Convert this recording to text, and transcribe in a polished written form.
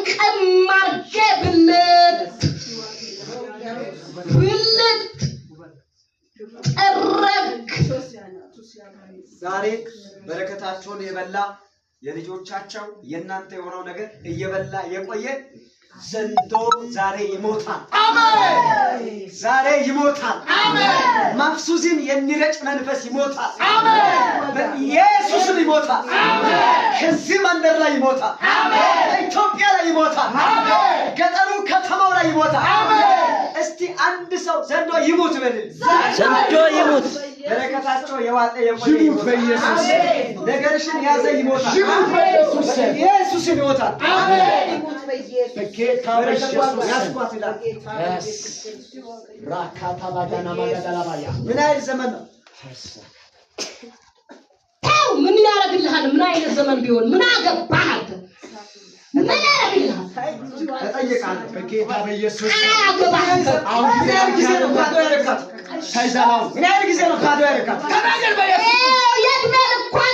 ጠርቅም አድርጌ ብልት ብልት ጥርግ። ዛሬ በረከታቸውን የበላ፣ የልጆቻቸው የእናንተ የሆነው ነገር እየበላ የቆየ ዘንዶ ዛሬ ይሞታል። ዛሬ ይሞታል። ማፍሱዝን የሚረጭ መንፈስ ይሞታል። በኢየሱስም ይሞታል። ከዚህ መንደር ላይ ይሞታል። በኢትዮጵያ ላይ ይሞታል። ገጠሩ ከተማው ላይ ይሞታል። እስቲ አንድ ሰው ዘንዶ ይሙት በልል። ዘንዶ ይሙት። በረከታቸው የዋጠ የቆየ ይሙት ይሞታል። በኢየሱስ ስም። ነገርሽን ያዘ ይሞታል። ይሙት በኢየሱስ ስም። ኢየሱስም ይሞታል። በጌታ በኢየሱስ በረከቷን ስም። ያስኳት ይላል። Yes. ራካታ ባዳና ማጋዳላባያ። ምን ያህል ዘመን ነው? ተው፣ ምን ያደርግልሃል? ምን አይነት ዘመን ቢሆን ምን አገባህ አንተ? ምን ያደርግልሃል? እጠይቃለሁ። በጌታ በኢየሱስ ስም። አያገባህም። አሁን ምን ያህል ጊዜ ነው ባዶ ያደረካት? ተይዘሃል። ምን ያህል ጊዜ ነው ባዶ ያደረካት? ተናገር በኢየሱስ። ይኸው የዕድሜ ልኳን